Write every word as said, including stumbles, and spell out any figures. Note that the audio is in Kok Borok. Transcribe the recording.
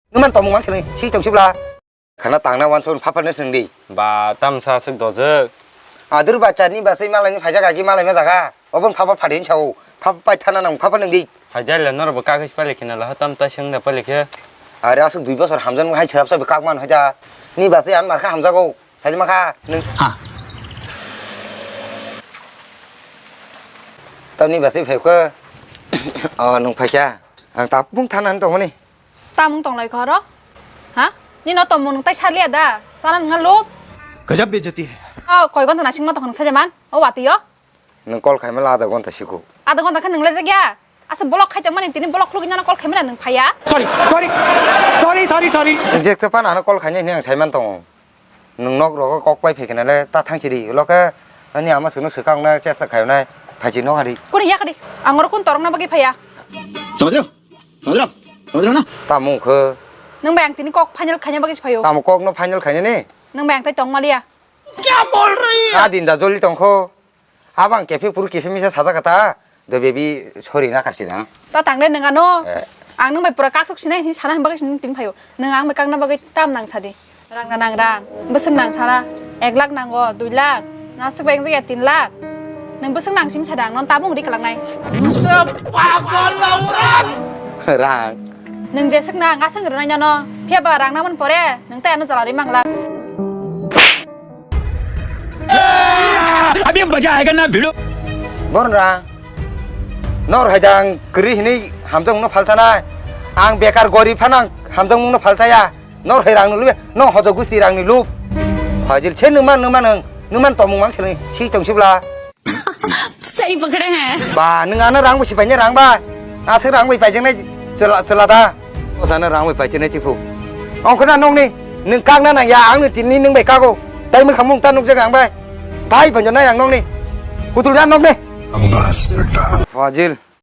Nwng man tongmung mang sini si tong sibla. Khana tangna wansa phapha ni sengdi. Ba tamsa aswk dojek. Adur bachani basai malai ni phaijak agi malai ma jaga. Obon phapha phadi sao. Phapha pai thana nang phapha nengdi. Haijai le norbo kagis pali khina la tam ta sengda pali khe. Are aswk dui bosor hamjan hai serap sabi kak man haja. Ni basai an markha hamjago. Saidi makha nung. Ha. Tamni basai phai kho. O nung phaikha. Ang tapung thana tongmani. Tamung tonglai kho aro? Ha? Nino tomung nung tai salia da? Chana nungna lup? Gajab bejati hai. O koi gonta nasing ma tong sajaman. O wati yo. Nung call khaima la adha gonta siko. Adha gonta khe nung lejak ya. Asa block khai tongmani tini block khulugwi nano call khaimani nung phaiya. Sorry, sorry, sorry, sorry, sorry. Nung jekta pan ano call khaina hini ang saiman tongo. Nung nok rogo kok pai phaikhe nale ta thang chiri. Loke ani ama sunu swkang na chesta khayo nai phaichi nok hari. Kuni yakdi. Ang oro kun torok na bagwi phaiya. समझ रहे हो? समझ रहे हो? समझ रहे हो ना? Tamung khe. Nung bai ang tini kok final khaina bagwi phaio. Tamo kok no final khaina ni? Nung bai ang tai tong maliya. Kya bol rahi hai? A din da joli tong kho. Abang kephek puru kisa misa sajak kha ta, do baby sorry na karsi na. Ta tang de nang ano. Eh. Ang nang bai pura kaksuk sinai hin sana hin bagwi sin tin phayo. Nang ang bai kakna bagwi tam nang sadi. Rang na nang rang. Bwswk nang sana. Ek lakh nango, dui lakh. Naswk bai wngjakya tin lakh. Nang bwswk nang sim sada ang non tabung ri kalang nai. Pagol aurat. Rang. Nang jeswk nang aswk rwnai nano. Phiya ba rang na mon pore nang tai ano jala ri mangla. अभी मजा आएगा ना भिड़ो। Borra. Nor hai dang kri hini hamjong no phalsa nai. Ang bekar gori phanang hamjong no phalsa ya. Nor hai rang no lube no hojo gusti rang ni lup. Hajil che numa numa nung numan tomung mang sini si tong sibla. सही पकड़े हैं। Ba nung ano rang bo si paine rang ba. Aswk rang bai paijaknai chwla, chwla da. O sana rang bai paijaknai chiphu. Ongkhorna nokni, nung kakna nang ya, ang ni tini nung bai kago. Tai mwkhang mung ta nukjak ang bai. Bai panjo nai ang nokni. Kutul da nokni. Bas beta. Fajil.